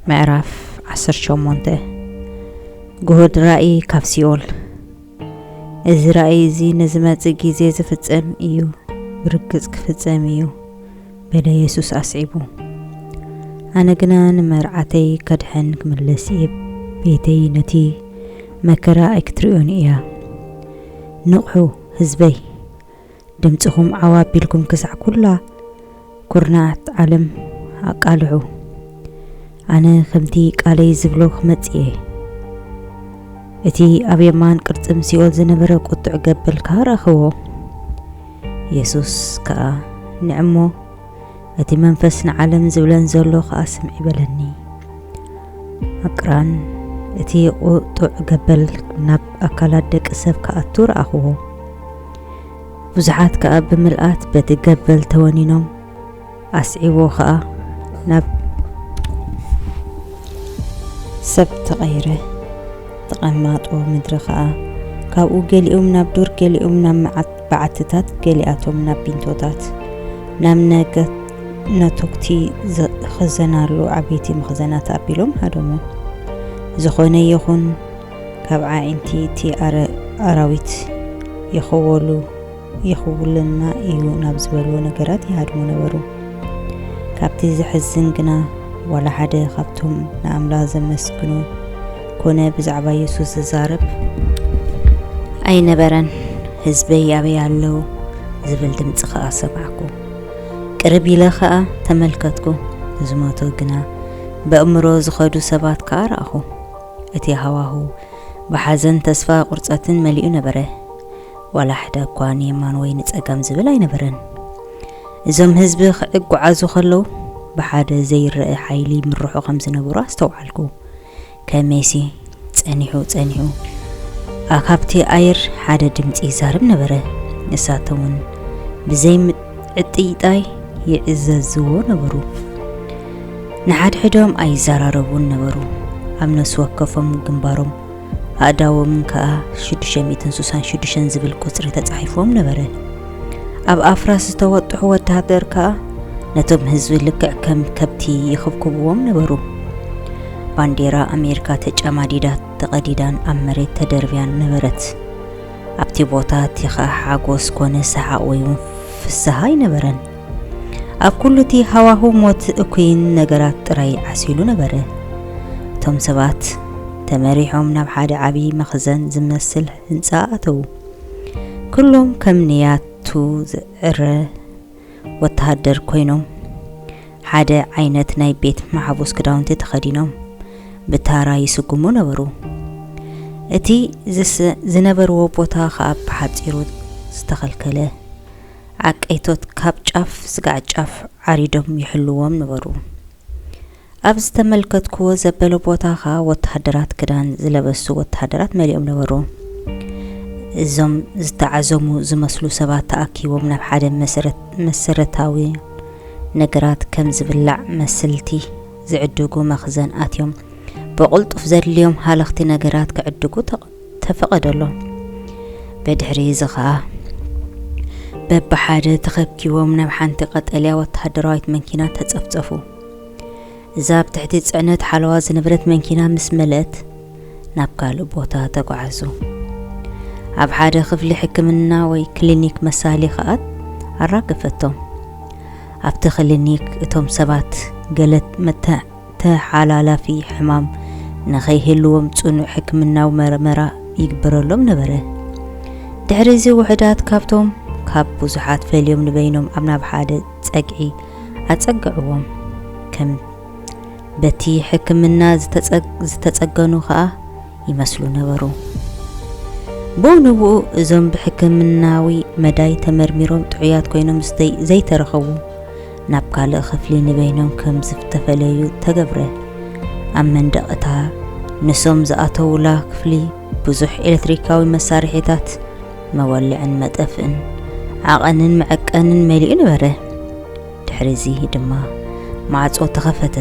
ምዕራፍ ዓሰርተ ሸሞንተ። ግሁድ ራእይ ካብ ሲኦል። እዚ ራእይ እዚ ንዝመጽእ ግዜ ዝፍጸም እዩ፣ ብርግጽ ክፍጸም እዩ፣ በለ የሱስ ኣስዒቡ። ኣነ ግና ንመርዓተይ ከድሕን ክምለስ እየ፣ ቤተይ ነቲ መከራ ኣይክትርእዮን እያ። ንቕሑ ህዝበይ፣ ድምጽኹም ዓው ኣቢልኩም ክሳዕ ኩላ ኩርናዓት ዓለም ኣቃልሑ። ኣነ ከምቲ ቃለይ ዝብሎ ክመጽእ እየ። እቲ ኣብ የማን ቅርጽም ሲኦል ዝነበረ ቁጡዕ ገበል ከኣ ረኣኽዎ። የሱስ ከኣ፣ ንዕሞ እቲ መንፈስ ንዓለም ዝብለን ዘሎ ከኣ ስምዒ በለኒ። ኣቅራን እቲ ቁጡዕ ገበል ናብ ኣካላት ደቂ ሰብ ክኣቱ ረኣኽዎ። ብዙሓት ከኣ ብምልኣት በቲ ገበል ተወኒኖም፣ ኣስዒቡ ከኣ ናብ ሰብ ተቐይረ። ተቐማጦ ምድሪ ከኣ ካብኡ ገሊኦም ናብ ዱር፣ ገሊኦም ናብ መዓት-፣ በዓትታት፣ ገሊኣቶም ናብ ቢንቶታት፣ ናብ ነገ-፣ ነቶክቲ ዝኽዘናሉ ዓበይቲ መኽዘናት ኣቢሎም ሃደሙ። ዝኾነ ይኹን ካብ ኣዒንቲ እቲ ኣረ-፣ ኣራዊት ይኸወሉ፣ ይኽውለና እዩ ናብ ዝበልዎ ነገራት ይሃድሙ ነበሩ። ካብቲ ዘሕዝን ግና፣ ዋላ ሓደ ካብቶም ንኣምላኽ ዘመስግኑ ኮነ ብዛዕባ የሱስ ዝዛረብ ኣይነበረን። ህዝበይ ኣበይ ኣለዉ? ዝብል ድምጺ ኸኣ ሰማዕኩ። ቅርብ ኢለ ኸኣ ተመልከትኩ። ዝሞቱ ግና ብኣእምሮ ዝኸዱ ሰባት ከኣ ረኣኹ። እቲ ሃዋሁ ብሓዘን፣ ተስፋ ቁርጸትን መሊኡ ነበረ። ዋላ ሓደ እኳ ንየማን ወይ ንጸጋም ዝብል ኣይነበረን። እዞም ህዝቢ ክዕጓዓዙ ከለዉ፣ ብሓደ ዘይረአ ሓይሊ ይምርሑ ከም ዝነበሩ ኣስተውዓልኩ። ከመይሲ፣ ጸኒሑ ጸኒሑ፣ ኣ-፣ ካብቲ ኣየር ሓደ ድምጺ ይዛረብ ነበረ። ንሳቶም እውን ብዘይ ምጥይጣይ ይዕዘዝዎ ነበሩ። ንሓድሕዶም ኣይዘራረቡን ነበሩ። ኣብ ነፍሲ ወከፎም ግንባሮም፣ ኣእዳዎም ከኣ ሽዱሽተ ሚእትን ስሳን ሽዱሽተን ዝብል ቁጽሪ ተጻሒፍዎም ነበረ። ኣብ ኣፍራስ ዝተወጥሑ ወተሃደር ከኣ ነቶም ህዝቢ ልክዕ ከም ከብቲ ይኽብክብዎም ነበሩ። ባንዴራ ኣሜሪካ ተጨማዲዳ ተቐዲዳን ኣብ መሬት ተደርብያን ነበረት። ኣብቲ ቦታ እቲ ኸኣ ሓጎስ ኮነ ሰሓቕ ወይ እውን ፍስሃ ኣይነበረን። ኣብ ኩሉ እቲ ሃዋሁ ሞት እኩይን ነገራት ጥራይ ዓሲሉ ነበረ። እቶም ሰባት ተመሪሖም ናብ ሓደ ዓቢ መኽዘን ዝመስል ህንጻ ኣተዉ። ኩሎም ከም ንያቱ ዝዕረ ወተሃደር ኮይኖም፣ ሓደ ዓይነት ናይ ቤት ማሕቡስ ክዳውንቲ ተኸዲኖም ብታራ ይስጉሙ ነበሩ። እቲ ዝስ-፣ ዝነበርዎ ቦታ ኸኣ ብሓጺሩ ዝተኸልከለ፣ ዓቀይቶት ካብ ጫፍ ስጋዕ ጫፍ ዓሪዶም ይሕልዎም ነበሩ። ኣብ ዝተመልከትክዎ ዘበለ ቦታ ኸኣ ወተሃደራት ክዳን ዝለበሱ ወተሃደራት መሊኦም ነበሩ። እዞም ዝተዓዘሙ ዝመስሉ ሰባት ተኣኪቦም ናብ ሓደ መሰረት-፣ መሰረታዊ ነገራት ከም ዝብላዕ መስልቲ ዝዕድጉ መኽዘን ኣትዮም ብቕልጡፍ ዘድልዮም ሃለኽቲ ነገራት ክዕድጉ ተቕ-፣ ተፈቐደሎም። ብድሕሪ እዚ ኸኣ በብሓደ ተኸብኪቦም ናብ ሓንቲ ቀጠልያ ወተሃደራዊት መኪና ተጸፍጸፉ። እዛ ኣብ ትሕቲ ጽዕነት ሓለዋ ዝነበረት መኪና ምስ መለእት፣ ናብ ካልእ ቦታ ተጓዓዙ። ኣብ ሓደ ክፍሊ ሕክምና ወይ ክሊኒክ መሳሊ ከኣ ኣራገፈቶም። ኣብቲ ክሊኒክ እቶም ሰባት ገለ መተ-፣ ተሓላላፊ ሕማም ንኸይህልዎም ጽኑዕ ሕክምናዊ መርመራ ይግበረሎም ነበረ። ድሕሪ እዚ ውሑዳት ካብቶም ካብ ብዙሓት ፈልዮም ንበይኖም ኣብ ናብ ሓደ ጸግዒ ኣጸግዕዎም። ከም በቲ ሕክምና ዝተጸ-፣ ዝተጸገኑ ኸኣ ይመስሉ ነበሩ። ብኡ ንብኡ እዞም ብሕክምናዊ መዳይ ተመርሚሮም ጥዑያት ኮይኖም ዝተይ-፣ ዘይተረኸቡ ናብ ካልእ ክፍሊ ንበይኖም ከም ዝተፈለዩ ተገብረ። ኣብ መንደቕ እታ ንሶም ዝኣተዉላ ክፍሊ ብዙሕ ኤሌክትሪካዊ መሳርሒታት፣ መወልዕን መጠፍእን፣ ዓቐንን መዐቀንን መሊኡ ነበረ። ድሕሪ እዚ ድማ ማዕጾ ተኸፈተ።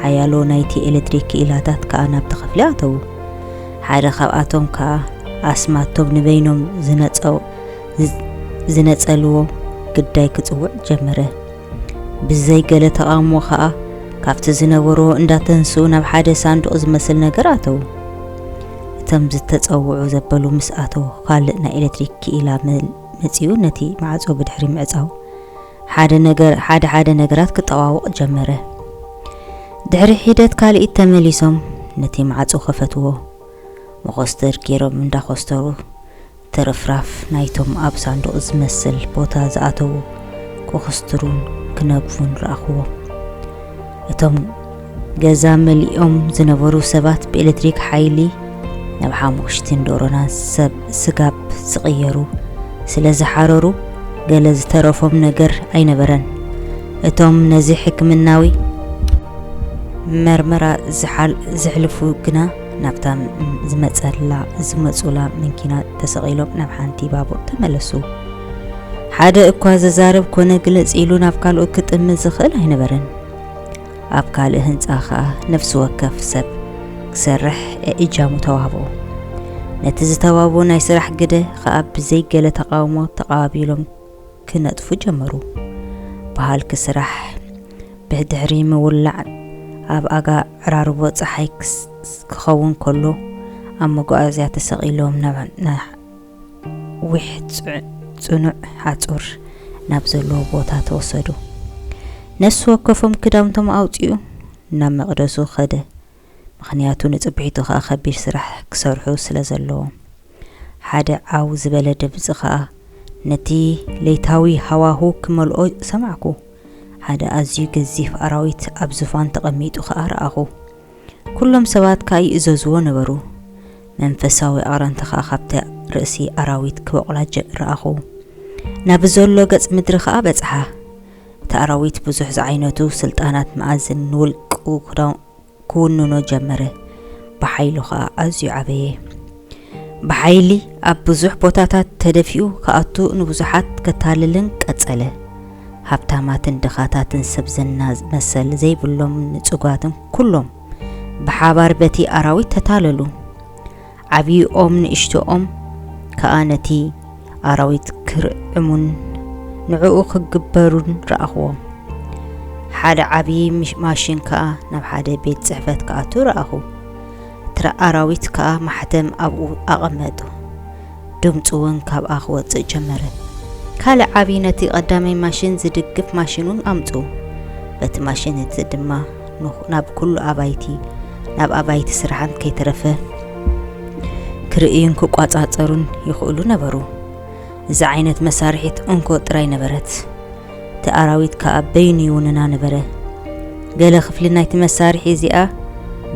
ሓያሎ ናይቲ ኤሌክትሪክ ክኢላታት ከኣ ናብቲ ክፍሊ ኣተዉ። ሓደ ካብኣቶም ከኣ ኣስማቶም ንበይኖም ዝነጸው-፣ ዝ-፣ ዝነጸልዎ ግዳይ ክጽውዕ ጀመረ። ብዘይ ገለ ተቓውሞ ከኣ ካብቲ ዝነበሮ እንዳተንስኡ ናብ ሓደ ሳንዱቕ ዝመስል ነገር ኣተዉ። እቶም ዝተጸውዑ ዘበሉ ምስ ኣተዉ፣ ካልእ ናይ ኤሌክትሪክ ክኢላ መ-፣ መጺኡ ነቲ ማዕጾ ብድሕሪ ምዕጻው፣ ሓደ ነገር፣ ሓደ ሓደ ነገራት ክጠዋወቕ ጀመረ። ድሕሪ ሒደት ካልኢት ተመሊሶም ነቲ ማዕጾ ከፈትዎ። መኾስተር ገይሮም እንዳኾስተሩ፣ ትርፍራፍ ናይቶም ኣብ ሳንዱቕ ዝመስል ቦታ ዝኣተዉ ክኹስትሩን ክነግፉን ረኣኽዎም። እቶም ገዛ መሊኦም ዝነበሩ ሰባት ብኤሌክትሪክ ሓይሊ ናብ ሓሙኽሽትን ደሮናን ሰብ ስጋብ ዝቕየሩ ስለ ዝሓረሩ፣ ገለ ዝተረፎም ነገር ኣይነበረን። እቶም ነዚ ሕክምናዊ መርመራ ዝሓል-፣ ዝሕልፉ ግና ናብታ ዝመጸላ፣ ዝመጹላ መንኪና ተሰቒሎም ናብ ሓንቲ ባቡር ተመለሱ። ሓደ እኳ ዘዛርብ ኮነ ግልጽ ኢሉ ናብ ካልኦት ክጥምት ዝኽእል ኣይነበረን። ኣብ ካልእ ህንጻ ኸኣ ነፍሲ ወከፍ ሰብ ክሰርሕ እጃሙ ተዋህቦ። ነቲ ዝተዋህቦ ናይ ስራሕ ግደ ኸኣ ብዘይ ገለ ተቓውሞ ተቐባቢሎም ክነጥፉ ጀመሩ። ብሃልኪ ስራሕ ብድሕሪ ምውላዕ ኣብ ኣጋ ዕራርቦ ጸሓይ ክስ-፣ ክኸውን ከሎ፣ ኣብ መጓዓዝያ ተሰቒሎም ናብ ነዊሕ ጽ-፣ ጽኑዕ ሓጹር ናብ ዘለዎ ቦታ ተወሰዱ። ነፍሲ ወከፎም ክዳውንቶም ኣውጺኡ ናብ መቕደሱ ኸደ። ምኽንያቱ ንጽብሒቱ ኸኣ ከቢድ ስራሕ ክሰርሑ ስለ ዘለዎም። ሓደ ዓው ዝበለ ድምጺ ኸኣ ነቲ ለይታዊ ሃዋሁ ክመልኦ ሰማዕኩ። ሓደ ኣዝዩ ገዚፍ ኣራዊት ኣብ ዙፋን ተቐሚጡ ኸኣ ረኣኹ። ኩሎም ሰባት ከኣ ይእዘዝዎ ነበሩ። መንፈሳዊ ኣቕረንቲ ኸኣ ካብቲ ርእሲ ኣራዊት ክበቑላ ጀ-፣ ረኣኹ። ናብ ዘሎ ገጽ ምድሪ ኸኣ በጽሓ። እቲ ኣራዊት ብዙሕ ዝዓይነቱ ስልጣናት መኣዝን ንውልቁ ክዳ-፣ ክውንኖ ጀመረ። ብሓይሉ ኸኣ ኣዝዩ ዓበየ። ብሓይሊ ኣብ ብዙሕ ቦታታት ተደፊኡ ክኣቱ፣ ንብዙሓት ከታልልን ቀጸለ። ሃብታማትን ድኻታትን ሰብ ዝና መሰል ዘይብሎም ንጹጋትን ኩሎም ብሓባር በቲ ኣራዊት ተታለሉ። ዓብይኦም ንእሽቶኦም ከኣ ነቲ ኣራዊት ክርዕሙን ንዕኡ ክግበሩን ረኣኽዎም። ሓደ ዓብዪ ምሽ-፣ ማሽን ከኣ ናብ ሓደ ቤት ጽሕፈት ክኣቱ ረኣኹ። ትረ-፣ ኣራዊት ከኣ ማሕተም ኣብኡ ኣቐመጡ። ድምጹ እውን ካብኣ ክወጽእ ጀመረ። ካልእ ዓብዪ ነቲ ቀዳማይ ማሽን ዝድግፍ ማሽን እውን ኣምጽኡ። በቲ ማሽን እቲ ድማ ንኹ-፣ ናብ ኩሉ ኣባይቲ፣ ናብ ኣባይቲ ስራሕን ከይተረፈ ክርእዩን ክቋጻጸሩን ይኽእሉ ነበሩ። እዚ ዓይነት መሳርሒት እንኮ ጥራይ ነበረት። እቲ ኣራዊት ከኣ በይኑ ይውንና ነበረ። ገለ ክፍሊ ናይቲ መሳርሒ እዚኣ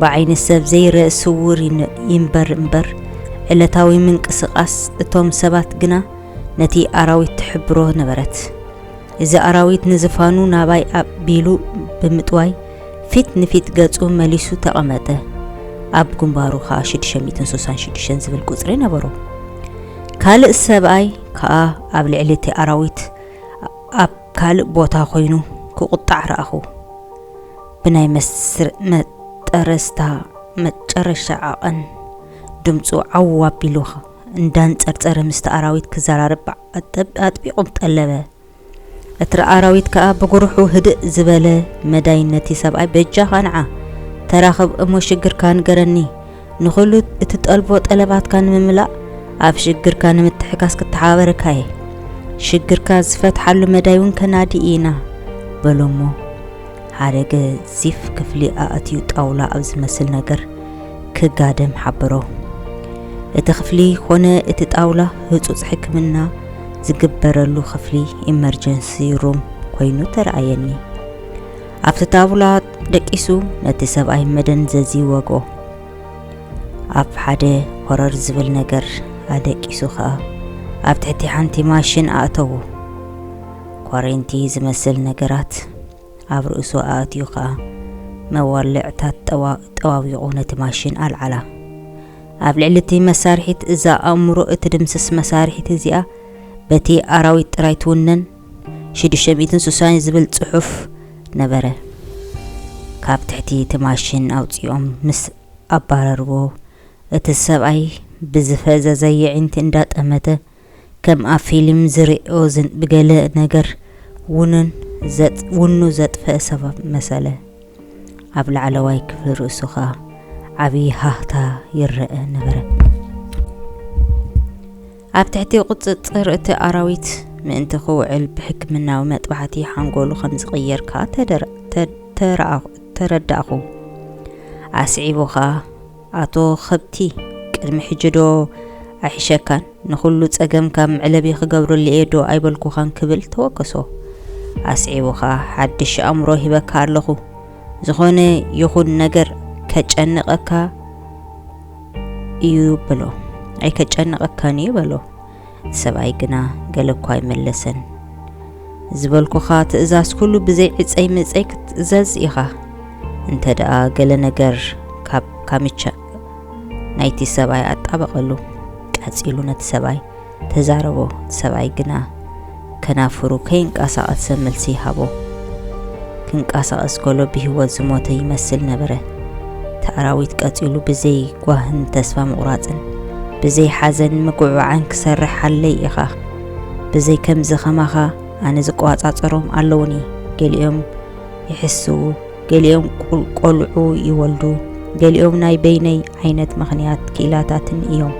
ብዓይኒ ሰብ ዘይረእ ስዉር ይን-፣ ይንበር እምበር፣ ዕለታዊ ምንቅስቓስ እቶም ሰባት ግና ነቲ ኣራዊት ትሕብሮ ነበረት። እዚ ኣራዊት ንዝፋኑ ናባይ ኣቢሉ ብምጥዋይ ፊት ንፊት ገጹ መሊሱ ተቐመጠ። ኣብ ግንባሩ ከኣ ሽዱሽተ ሚእትን ስሳን ሽዱሽተን ዝብል ቁጽሪ ነበሮ። ካልእ ሰብኣይ ከኣ ኣብ ልዕሊ እቲ ኣራዊት ኣብ ካልእ ቦታ ኮይኑ ክቑጣዕ ረኣኹ። ብናይ መስር-፣ መጠረስታ መጨረሻ ዓቐን ድምጹ ዓው ኣቢሉ እንዳንጸርጸረ ምስቲ ኣራዊት ክዘራረብ ኣጠብ-፣ ኣጥቢቑ ጠለበ። እቲ ኣራዊት ከኣ ብጉርሑ ህድእ ዝበለ መዳይ ነቲ ሰብኣይ፣ "በጃኻ ንዓ ተራኸብ እሞ ሽግርካ ንገረኒ። ንኹሉ እትጠልቦ ጠለባትካ ንምምላእ፣ ኣብ ሽግርካ ንምትሕጋዝ ክተሓባበረካ እየ። ሽግርካ ዝፈትሓሉ መዳይ እውን ከናዲ ኢና" በሎ እሞ፣ ሓደ ገዚፍ ክፍሊ ኣእትዩ ጣውላ ኣብ ዝመስል ነገር ክጋደም ሓበሮ። እቲ ክፍሊ ኾነ እቲ ጣውላ ህጹጽ ሕክምና ዝግበረሉ ክፍሊ፣ ኢመርጀንሲ ሩም፣ ኮይኑ ተረኣየኒ። ኣብቲ ጣውላ ደቂሱ ነቲ ሰብኣይ መደንዘዚ ወግኦ። ኣብ ሓደ ኮረር ዝብል ነገር ኣደቂሱ ኸኣ ኣብ ትሕቲ ሓንቲ ማሽን ኣእተዎ። ኳሬንቲ ዝመስል ነገራት ኣብ ርእሱ ኣእትዩ ኸኣ መዋልዕታት ጠዋ-፣ ጠዋዊቑ ነቲ ማሽን ኣልዓላ። ኣብ ልዕሊ እቲ መሳርሒት፣ እዛ ኣእምሮ እትድምስስ መሳርሒት እዚኣ በቲ ኣራዊት ጥራይ ትውነን፣ ሽዱሽተ ሚእትን ስሳን ዝብል ጽሑፍ ነበረ። ካብ ትሕቲ እቲ ማሽን ኣውጺኦም ምስ ኣባረርዎ፣ እቲ ሰብኣይ ብዝፈዘዘ የዒንቲ እንዳጠመተ፣ ከም ኣብ ፊልም ዝርእዮ ዝን-፣ ብገለ ነገር ውኑን ዘጥ-፣ ውኑ ዘጥፈአ ሰብ መሰለ። ኣብ ላዕለዋይ ክፍሊ ርእሱ ኸኣ ዓቢ ሃህታ ይረአ ነበረ። ኣብ ትሕቲ ቁጽጽር እቲ ኣራዊት ምእንቲ ክውዕል ብሕክምናዊ መጥባሕቲ ሓንጎሉ ከም ዝቕየር ከኣ ተደረ-፣ ተ-፣ ተረኣ-፣ ተረዳእኹ። ኣስዒቡ ኸኣ፣ "ኣቶ ኸብቲ፣ ቅድሚ ሕጂ ዶ ኣይሕሸካን? ንኹሉ ጸገምካ መዕለቢ ክገብረሉ እየ ዶ ኣይበልኩኻን?" ክብል ተወከሶ። ኣስዒቡ ኸኣ፣ "ሓድሽ ኣእምሮ ሂበካ ኣለኹ። ዝኾነ ይኹን ነገር ከጨንቐካ እዩ" በሎ። "ኣይከጨንቐካን እዩ" በሎ። እቲ ሰብኣይ ግና ገለ እኳ ኣይመለሰን። "ዝበልኩኻ ትእዛዝ ኩሉ ብዘይ ዕጸይ ምጸይ ክትእዘዝ ኢኻ። እንተ ደኣ ገለ ነገር ካብ ካምቻ ናይቲ ሰብኣይ ኣጣበቐሉ። ቀጺሉ ነቲ ሰብኣይ ተዛረቦ። እቲ ሰብኣይ ግና ከናፍሩ ከይንቀሳቐሰ መልሲ ይሃቦ። ክንቀሳቐስ ከሎ ብህይወት ዝሞተ ይመስል ነበረ። እቲ ኣራዊት ቀጺሉ ብዘይ ጓህን ተስፋ ምቑራጽን፣ ብዘይ ሓዘን ምጉዕባዕን ክሰርሕ ሓለይ ኢኻ። ብዘይ ከምዚ ኸማኻ ኣነ ዝቆጻጸሮም ኣለውኒ። ገሊኦም ይሕስዉ፣ ገሊኦም ቁል-፣ ቆልዑ ይወልዱ፣ ገሊኦም ናይ በይነይ ዓይነት ምኽንያት ክኢላታትን እዮም።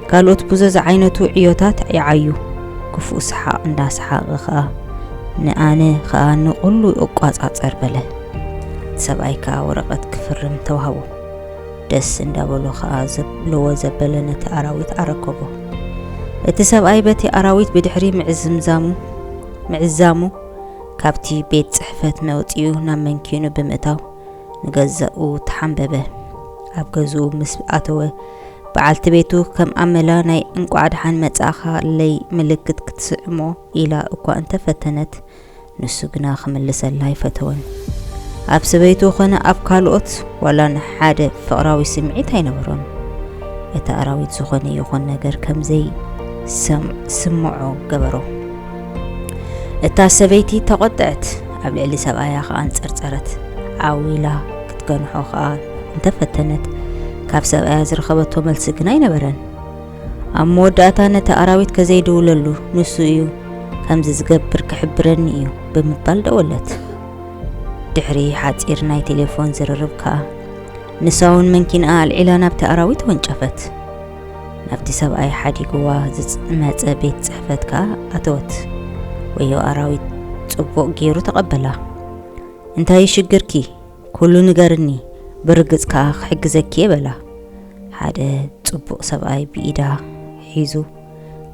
ካልኦት ብዙ ዝዓይነቱ ዕዮታት ይዓዩ። ክፉእ ሰሓቕ እንዳሰሓቐ ኸኣ፣ ንኣነ ኸኣ ንቑሉ እቋጻጸር" በለ። እቲ ሰብኣይ ከኣ ወረቐት ክፍርም ተዋህቦ። ደስ እንዳበሎ ኸኣ ዘብ-፣ ለዎ ዘበለ ነቲ ኣራዊት ኣረከቦ። እቲ ሰብኣይ በቲ ኣራዊት ብድሕሪ ምዕዝምዛሙ፣ ምዕዛሙ፣ ካብቲ ቤት ጽሕፈት መውጽኡ ናብ መንኪኑ ብምእታው ንገዛኡ ተሓንበበ። ኣብ ገዝኡ ምስ ኣተወ፣ በዓልቲ ቤቱ ከም ኣመላ ናይ "እንቋዕ ደሓን መጻእኻለይ" ምልክት ክትስዕሞ ኢላ እኳ እንተፈተነት፣ ንሱ ግና ክምልሰላ ኣይፈተወን። ኣብ ሰበይቱ ኾነ ኣብ ካልኦት ዋላ ንሓደ ፍቕራዊ ስምዒት ኣይነበሮን። እቲ ኣራዊት ዝኾነ ይኹን ነገር ከም ዘይሰም-፣ ስምዖ ገበሮ። እታ ሰበይቲ ተቖጥዐት፣ ኣብ ልዕሊ ሰብኣያ ኸኣ ኣንጸርጸረት። ዓው ኢላ ክትገንሖ ኸኣ እንተፈተነት፣ ካብ ሰብኣያ ዝረኸበቶ መልሲ ግን ኣይነበረን። ኣብ መወዳእታ ነቲ ኣራዊት ከዘይድውለሉ፣ ንሱ እዩ ከምዚ ዝገብር ክሕብረኒ እዩ ብምባል ደወለት። ድሕሪ ሓጺር ናይ ቴሌፎን ዝርርብ ከኣ፣ ንሳ እውን መንኪንኣ ኣልዒላ ናብቲ ኣራዊት ተወንጨፈት። ናብቲ ሰብኣይ ሓዲግዋ ዝመጸ ቤት ጽሕፈት ከኣ ኣተወት። ወዮ ኣራዊት ጽቡቕ ገይሩ ተቐበላ። "እንታይ እዩ ሽግርኪ? ኩሉ ንገርኒ፣ ብርግጽ ከኣ ክሕግዘኪ እየ" በላ። ሓደ ጽቡቕ ሰብኣይ ብኢዳ ሒዙ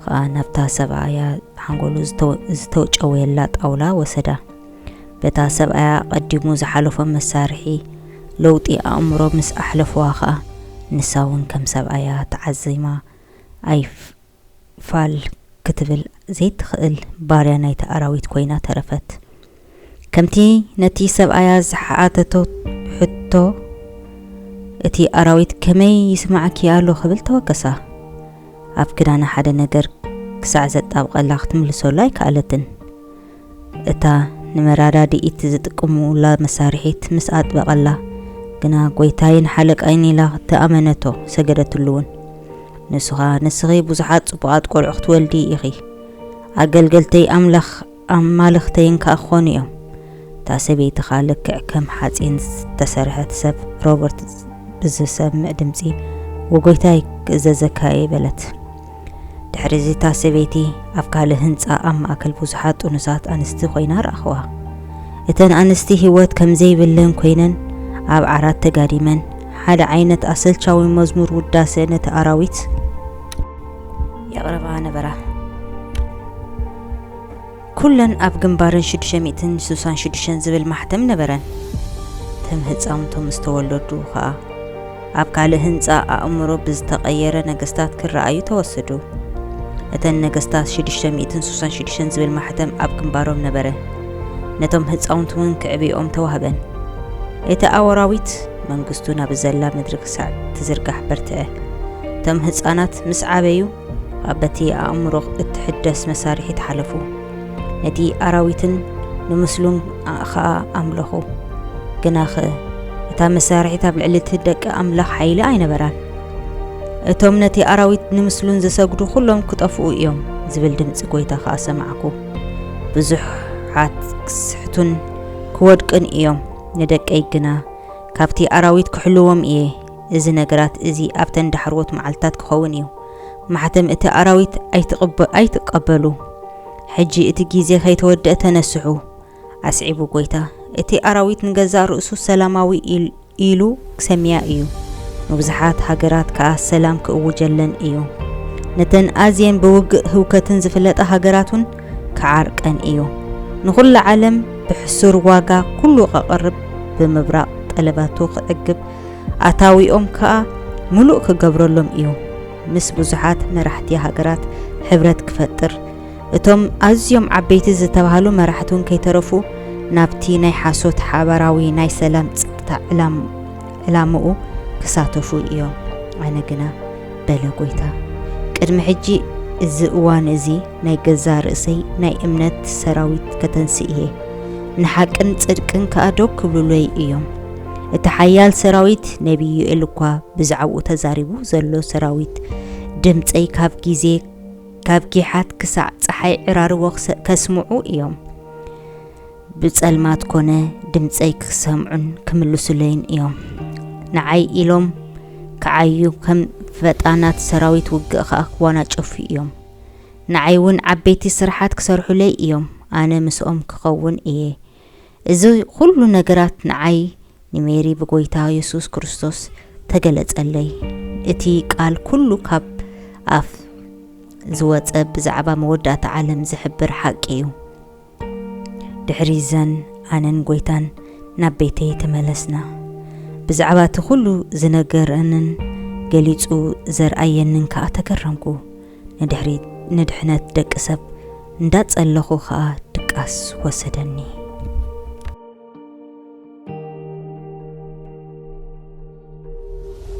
ከኣ ናብታ ሰብኣያ ሓንጎሉ ዝተወ-፣ ዝተጨወየላ ጣውላ ወሰዳ። በታ ሰብኣያ ቀዲሙ ዝሓለፎ መሳርሒ ለውጢ ኣእምሮ ምስ ኣሕለፍዋ ኸኣ፣ ንሳ እውን ከም ሰብኣያ ተዓዚማ ኣይፍ-፣ ፋል ክትብል ዘይትኽእል ባርያ ናይቲ ኣራዊት ኮይና ተረፈት። ከምቲ ነቲ ሰብኣያ ዝሓተቶ ሕቶ፣ እቲ ኣራዊት "ከመይ ይስማዓኪ ኣሎ?" ክብል ተወከሳ። ኣብ ክዳና ሓደ ነገር ክሳዕ ዘጣብቐላ ክትምልሰሉ ኣይከኣለትን። እታ ንመረዳድኢት ዝጥቀሙላ መሳርሒት ምስ ኣጥበቐላ ግና፣ "ጐይታይን ሓለቃይን" ኢላ ተኣመነቶ፣ ሰገደትሉ እውን። ንሱ ኸኣ፣ "ንስኺ ብዙሓት ጽቡቓት ቈልዑ ክትወልዲ ኢኺ፣ ኣገልገልተይ ኣምላኽ ኣማልኽተይን ከኣ ክኾኑ እዮም።" እታ ሰበይቲ ኸኣ ልክዕ ከም ሓጺን ዝተሰርሐት ሰብ ሮበርት ብዝሰምዕ ድምጺ፣ "ወ-፣ ጐይታይ ክእዘዘካ እየ" በለት። ድሕሪ እዚ እታ ሰበይቲ ኣብ ካልእ ህንጻ ኣብ ማእከል ብዙሓት ጥኑሳት ኣንስቲ ኮይና ረኣኽዋ። እተን ኣንስቲ ህይወት ከም ዘይብለን ኮይነን ኣብ ዓራት ተጋዲመን፣ ሓደ ዓይነት ኣሰልቻዊ መዝሙር ውዳሰ ነቲ ኣራዊት የቕርባ ነበራ። ኩለን ኣብ ግንባረን ሽዱሽተ ሚእትን ስሳን ሽዱሽተን ዝብል ማሕተም ነበረን። ከም ህጻውንቶም ምስ ተወለዱ ኸኣ፣ ኣብ ካልእ ህንጻ ኣእምሮ ብዝተቐየረ ነገስታት ክረኣዩ ተወሰዱ። እተን ነገስታት ሽዱሽተ ሚእትን ስሳን ሽዱሽተን ዝብል ማሕተም ኣብ ግንባሮም ነበረ። ነቶም ህጻውንቲ እውን ክዕብኦም ተዋህበን። እቲ ኣራዊት መንግስቱ ናብ ዘላ ምድሪ ክሳዕ ትዝርጋሕ በርትዐ። እቶም ህጻናት ምስ ዓበዩ፣ ኣብ በቲ ኣእምሮ እትሕደስ መሳርሒት ሓለፉ። ነቲ ኣራዊትን ንምስሉን ኸኣ ኣምለኹ። ግናኸ እታ መሳርሒት ኣብ ልዕሊ እቲ ደቂ ኣምላኽ ሓይሊ ኣይነበራን። "እቶም ነቲ ኣራዊት ንምስሉን ዝሰግዱ ኩሎም ክጠፍኡ እዮም" ዝብል ድምጺ ጐይታ ኸኣ ሰማዕኩ። "ብዙሓት ክስሕቱን ክወድቅን እዮም፣ ንደቀይ ግና ካብቲ ኣራዊት ክሕልዎም እየ። እዚ ነገራት እዚ ኣብተን ዳሕረዎት መዓልትታት ክኸውን እዩ። ማሕተም እቲ ኣራዊት ኣይትቕበ-፣ ኣይትቀበሉ። ሕጂ እቲ ግዜ ከይተወደአ ተነስሑ። ኣስዒቡ ጎይታ፣ እቲ ኣራዊት ንገዛእ ርእሱ ሰላማዊ ኢል-፣ ኢሉ ክሰምያ እዩ። ንብዙሓት ሃገራት ከኣ ሰላም ክእውጀለን እዩ። ነተን ኣዝየን ብውግእ ህውከትን ዝፍለጣ ሃገራት እውን ክዓርቀን እዩ። ንኹሉ ዓለም ብሕሱር ዋጋ ኩሉ ከቕርብ ብምብራቕ ጠለባቱ ክዕግብ፣ ኣታዊኦም ከኣ ምሉእ ክገብረሎም እዩ። ምስ ብዙሓት መራሕቲ ሃገራት ሕብረት ክፈጥር፣ እቶም ኣዝዮም ዓበይቲ ዝተባህሉ መራሕቲ እውን ከይተረፉ ናብቲ ናይ ሓሶት ሓባራዊ ናይ ሰላም ጸጥታ ዕላም-፣ ዕላምኡ ክሳተፉ እዮም። ኣነ ግና በለ ጎይታ፣ ቅድሚ ሕጂ እዚ እዋን እዚ ናይ ገዛ ርእሰይ ናይ እምነት ሰራዊት ከተንስእ እየ፣ ንሓቅን ጽድቅን ከኣ ደው ክብሉለይ እዮም። እቲ ሓያል ሰራዊት ነቢይ ዮኤል እኳ ብዛዕባኡ ተዛሪቡ ዘሎ ሰራዊት ድምጸይ ካብ ግዜ፣ ካብ ጊሓት ክሳዕ ጸሓይ ዕራርቦ ክሰ-፣ ከስምዑ እዮም። ብጸልማት ኮነ ድምጸይ ክሰምዑን ክምልሱለይን እዮም። ንዓይ ኢሎም ክዓዩ ከም ፈጣናት ሰራዊት ውግእ ኸኣ ክዋናጨፉ እዮም። ንዓይ እውን ዓበይቲ ስራሓት ክሰርሑለይ እዮም። ኣነ ምስኦም ክኸውን እየ። እዚ ኩሉ ነገራት ንዓይ ንሜሪ ብጎይታ የሱስ ክርስቶስ ተገለጸለይ። እቲ ቃል ኩሉ ካብ ኣፍ ዝወጸ ብዛዕባ መወዳእታ ዓለም ዝሕብር ሓቂ እዩ። ድሕሪ ዘን ኣነን ጎይታን ናብ ቤተይ ተመለስና። ብዛዕባ እቲ ኩሉ ዝነገረንን ገሊጹ ዘርኣየንን ከኣ ተገረምኩ። ንድሕሪ-፣ ንድሕነት ደቂ ሰብ እንዳጸለኹ ከኣ ድቃስ ወሰደኒ።